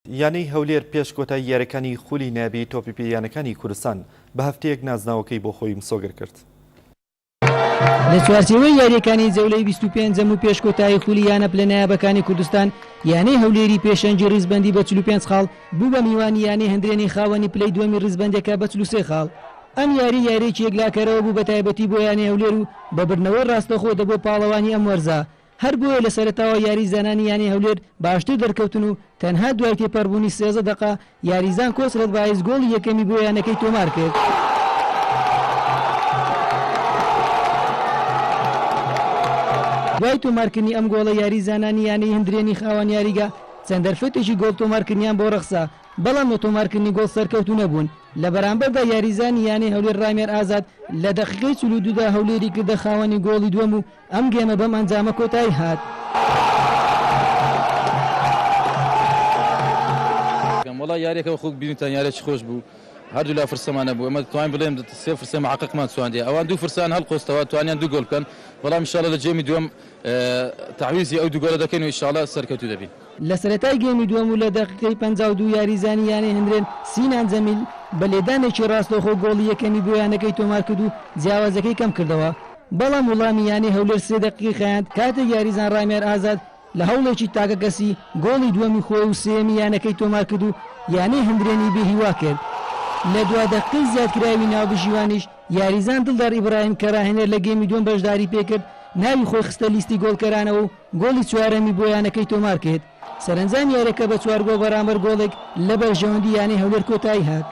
یانەی هەولێر پێش کۆتایی یاریەکانی خولی نایابی تۆپی پێی یانەکانی کوردستان بە هەفتەیەک نازناوەکەی بۆ خۆی مسۆگەر کرد. لە چوارچێوەی یارییەکانی جەولەی 25 و پێش کۆتایی خولی یانە پلە نایابەکانی کوردستان، یانەی هەولێری پێشەنگی ریزبەندی بە 45 خاڵ بوو بە میوانی یانەی هەندرێنی خاوەنی پلەی دووەمی ریزبەندیەکە بە 43 خاڵ. ئەم یارییە یارییەکی یەکلاکەرەوە بوو بەتایبەتی بۆ یانەی هەولێر و بە بردنەوەی راستەوخۆ دەبووە پاڵەوانی ئەم وەرزە. هەر بۆیە لە سەرەتاوە یاریزانانی یانەی هەولێر باشتر دەرکەوتن و تەنها دوای تێپەڕبوونی 13 دەقە یاریزان کۆسرەت بایز گۆڵی یەکەمی بۆ یانەکەی تۆمارکرد. دوای تۆمارکردنی ئەم گۆڵە یاریزانانی یانەی هەندرێنی خاوەن یاریگا چەند دەرفەتێکی گۆڵ تۆمارکردنیان بۆ ڕەخسا، بەڵام لە تۆمارکردنی گۆڵ سەرکەوتوو نەبوون، لە بەرامبەردا یاریزانی یانەی هەولێر ڕامیار ئازاد لە دەقیقەی 42 دا هەولێری کردە خاوەنی گۆڵی دووەم و ئەم گێمە بەم ئەنجامە کۆتایی هات. وەڵا یاریەکە وەکو بینیتان یاریەکی خۆش بوو هەردوولا فرسەمان هەبوو ئێمە توانین بڵێم سێ فرسەی محققمان چواندیە ئەوان دوو فرسەیان هەڵقۆستەوە توانیان دوو گۆل بکەن بەڵام ان شاء اللە لە گێمی دووەم تەعویزی ئەو دوو گۆلە دەکەین و ان شاء اللە سەرکەوتوو دەبین. لە سەرەتای گێمی دووەم و لە دەقیقەی 52 یاریزانی یانەی هەندرێن سینان جەمیل بە لێدانێکی ڕاستەوخۆ گۆڵی یەکەمی بۆ یانەکەی تۆمارکرد و جیاوازیەکەی کەمکردەوە، بەڵام وڵامی یانەی هەولێر سێ دەقیقەی خایاند کاتێک یاریزان ڕامیار ئازاد لە هەوڵێکی تاکەکەسی گۆڵی دووەمی خۆی و سێیەمی یانەکەی تۆمارکرد و یانەی هەندرێنی بێ هیوا کرد. لە دوا دەقیقەی زیادکراوی ناوبژیوانیش یاریزان دڵدار ئیبراهیم کە ڕاهێنەر لە گێمی دووەم بەشداری پێکرد ناوی خۆی خستە لیستی گۆڵکەرانەوە و گۆڵی چوارەمی بۆ یانەکەی تۆمارکرد. سەرەنجام یاریەکە بە چوار گۆڵ بەرامبەر گۆڵێک لە بەرژەوەندی یانەی هەولێر کۆتایی هات.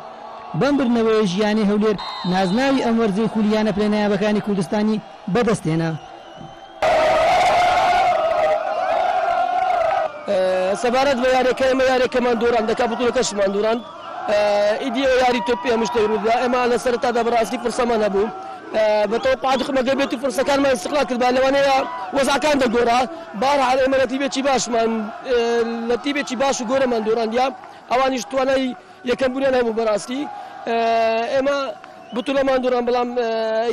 بەم بردنەوەیەش یانەی هەولێر نازناوی ئەم وەرزەی خولی یانە پلە نایابەکانی کوردستانی بەدەستهێنا. سەبارەت بە یاریەکە ئێمە یاریەکەمان دۆڕاند دەکا بتوڵەکەشمان دۆڕاند ئیدی ئەو یاری تۆپی هەموو شتێک ڕوودا ئێمە لە سەرەتادا بەڕاستی فرسەمان هەبوو بە تەوقعاتی خۆمان گەر بێت و فرسەکانمان ئیستقلال کردبا لەوانەیە وەزعەکان دەگۆڕا بەهەرحاڵ ئێمە لە تیبێکی باشمان لە تیبێکی باش و گۆرەمان دۆڕاندیا ئەوانیش توانای یەکەم بوونیان هەبوو بەڕاستی ئێمە بتوڵەمان دۆڕان بەڵام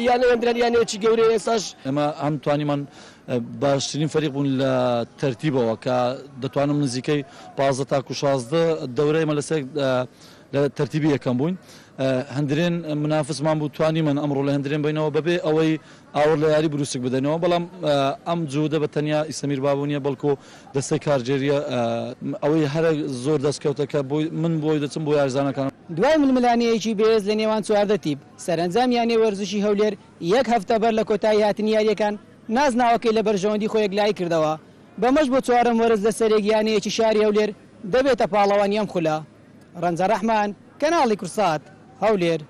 یانە هەندران یانەیەکی گەورەیە ئێستاش ئێمە هەم توانیمان باشترین فەریق بوون لە تەرتیبەوە کە دەتوانم نزیکەی 15 تاکو 16 دەورە ئێمە لەسەر لە تەرتیبی یەکەم بووین هەندرێن منافسمان بوو توانیمان ئەمڕۆ لە هەندرێن بینەوە بەبێ ئەوەی ئاوڕ لە یاری بروسک بدەینەوە بەڵام ئەم جوودە بە تەنیا سەمیر بابۆ نییە بەڵکو دەستەی کارگێرییە ئەوەی هەرە زۆر دەستکەوتە کە بۆی من بۆی دەچم بۆ یاریزانەکان. دوای ململانێیەکی بەهێز لە نێوان 14 تیپ، سەرەنجام یانەی وەرزشی هەولێر یەک هەفتە بەر لە کۆتایی هاتنی یارییەکان نازناوەکەی لە بەرژەوەندی خۆی یەکلایی کردەوە، بەمەش بۆ چوارەم وەرز لەسەریەک یانەیەکی شاری هەولێر دەبێتە پاڵەوانی ئەم خولە. ڕەنجە ڕەحمان، کەناڵی کوردسات، هەولێر.